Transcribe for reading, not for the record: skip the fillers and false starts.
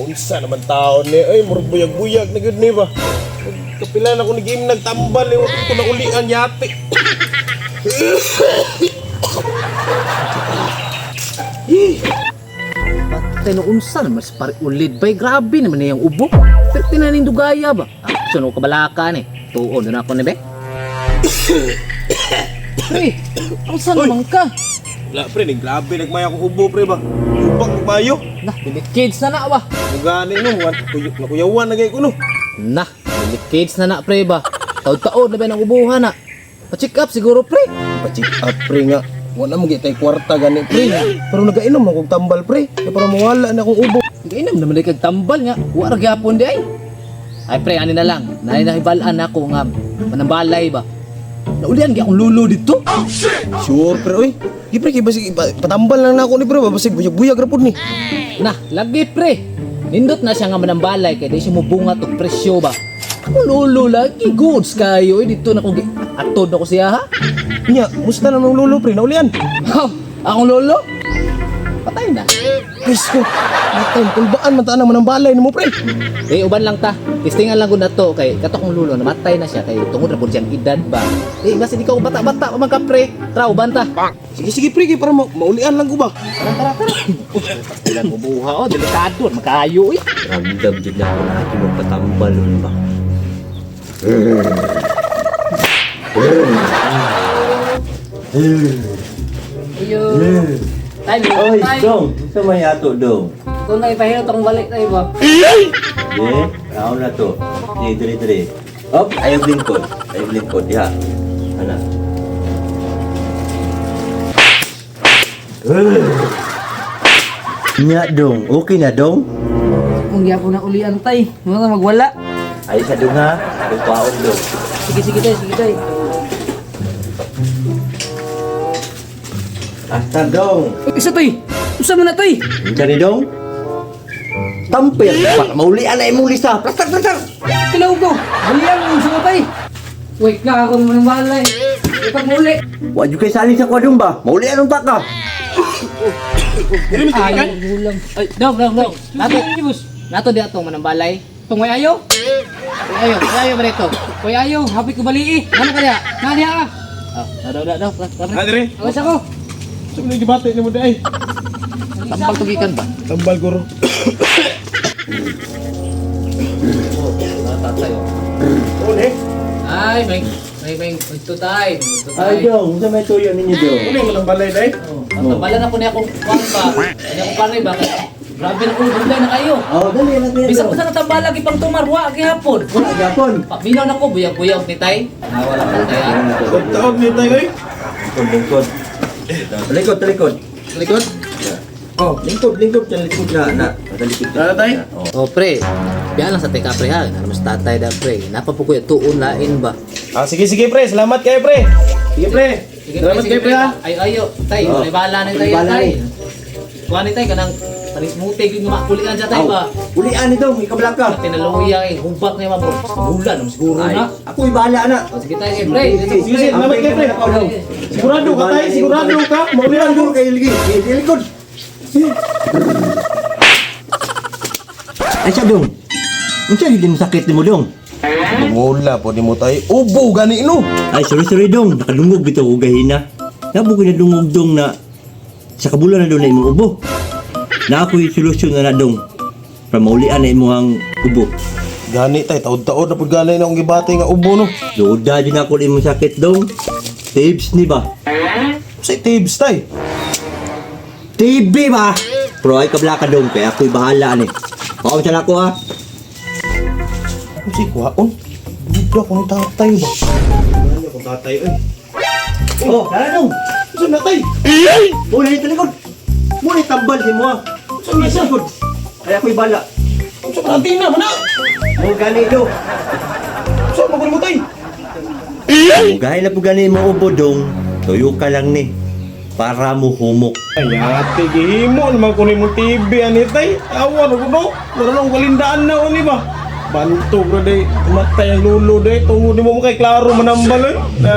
Unsa naman taon ni ay murag buyag-buyag na gyud ni ba. Kapila na ko ni game nagtambal eh, wa ko na ulian yati. Patay no unsa naman si pare ulid bay, grabe naman niyang ubo. Pero tinaning dugaya ba? Ah, suno ka balaka ni. Tuon na ako ni be. Pre, unsa naman ka? Wala pre, ni grabe nagmaya akong ubo pre ba. Ubang nagmayo. Nah, delicate na na ba? Mugani no, nakuyawan na gay ko no. Nah, delicate na na pre ba? Taod-taod na ba ang ubuhan na? Pa-check up siguro pre. Pa-check up pre nga. Wala mo gitay kwarta gani pre. Pero nagainom ako og tambal pre. Kaya para mawala na akong ubo. Gainom naman ay kag tambal nga. Wa ra gyapon di ay. Ay pre, ani na lang. Nay nahibalaan ako nga manambalay ba. Naulian gyud akong lulo dito. Sure pre oy. Di pre kay basig patambal lang na ako ni pre ba basig buyag-buyag ra pud ni. Nah, lagi pre. Nindot na siya nga manambalay kay di siya mubunga og presyo ba. Akong lulo lagi goods kayo eh, dito na kong atod na ko siya ha. Nya, musta na nung lulo pre naulian. Ha, akong lolo. Patay na. Diyos ko. Matay, kulbaan man taan ang manambalay nimo pre. Eh, uban lang ta. Testingan lang ko na to kay kato kong lulo namatay na siya kay tungod ra pud siyang edad ba. Eh, basta di ka bata-bata pa man ka pre. Tara, uban ta. Sige sige pre kay para maulian lang ko ba. Tara, tara, tara. Ilan ubuha oh, delikado makaayo eh. Ramdam jud na ako na ato magpatambal nun ba. Iyo. Tay, Oy, tay. dong, sa may ato dong. Kung na ipahilo tong balik tayo ba? Eh, ako na to. Ni diri diri. Op, ayaw lingkod. Ayaw lingkod diha. Ana. Nya dong, okay na dong. Kung gyapon na ulian tay, mga magwala. Ay sa dong ha, dong paon dong. Sige sige tay, sige tay. Asta dong. Uy, isa tay. Usa man na tay. Unsa ni dong? Tampir, para maulian na imong lista. Plastar, plastar. Kilaw ko. Balian mo sa tay. Wait ka ako mo ng balay. Ipag muli. Wa jud kay salin sa kwadong ba? Maulian unta ka. Ay, gulang. Ay, dong, dong, dong. Nato, Nato, boss. nato di atong manambalay. Tong may ayo. Uy, ayo, uy, ayo ba dito? Kuy ayo, happy ko bali eh. Ano ka diha? Na diha ka. Oh, daw, daw, daw, daw. Ha dire. Awas ako. Sa mga gibati nimo di ay. Tambal tugikan ba? Tambal guro. Oh, tatay oh. Une. Ay, may ito tay. Ito Ay tay. dong, unsa may tuyo ninyo dong? Une manambalay day. Ang tambalan ako niya akong kuwan ba? Niya akong panay ba? Grabe na ko, dugay na kayo. Oh, dali lang kayo. Bisan ko sa natambala gipang tumarwa gihapon. Wala gyapon. Paminaw na ko buyag-buyag ni tay. Nawala ko tay. ah. Taon ni tay oy. Lingkod, lingkod. Talikod, talikod. Likod. Oh, lingkod, lingkod, sa likod na, na. Talikod. Tara, tay. Oh. Oh pre, biya lang sa teka pre ha. Ano mas tatay da pre. Napapukuya tuon lain ba. Ah sige sige pre, salamat kayo pre. Sige pre. Sige, Salamat pre, kayo sige, pre ha. Ay ayo, tay, Oh. may bala ni tay May bala tay. ni. Kuha ni tay kanang talis mutig yung makulian siya tay ba. Ulian ni dong, ikaw ka. Tinaluya eh, hubak niya ma bro. Bulan naman siguro Ay, na. ako'y bahala na. Oh, sige tay, sige pre. Sige sige, salamat kayo pre. Sigurado ka tay, sigurado ka. Maulian ko. Sigurado kay ligi. Likod. Ay siya dong. Unsa gyud yung sakit nimo dong? Wala po nimo tay. Ubo gani no. Ay sorry sorry dong, nakadungog bitaw og gahina. Nabo ko nadungog dong na sa kabulan na dong na imong ubo. Na ako'y solusyon na na dong. Para maulian na imong ubo. Gani tay, taod-taod na pud gani na akong gibati nga ubo no. Duda din ako imong sakit dong. Tips ni ba? Sa tips tay. TV ba? Pero ay kabla ka dong, kaya ako'y bahala ni. Paon sa nako ha. Kasi kuhaon. Duda ko ni tatay ba. Ano ko tatay oy. Oh, tara dong. Saan na tay? Muna dito likod. Muna tambal si mo ha. Saan na siya? Likod. Kaya ako'y bahala. Saan na tina man na? Mo gani do. Saan mo mo tay? Gaya na po gani mo ubo dong. Tuyo ka lang ni. Para mo humok. Ay ate, gihimo naman ko nimo TV ani tay. Awa na ko no. Wala nang kalindaan na oni ba. Bantog ra day, matay ang lulo day. Tungod nimo mo kay klaro manambal oy. Na.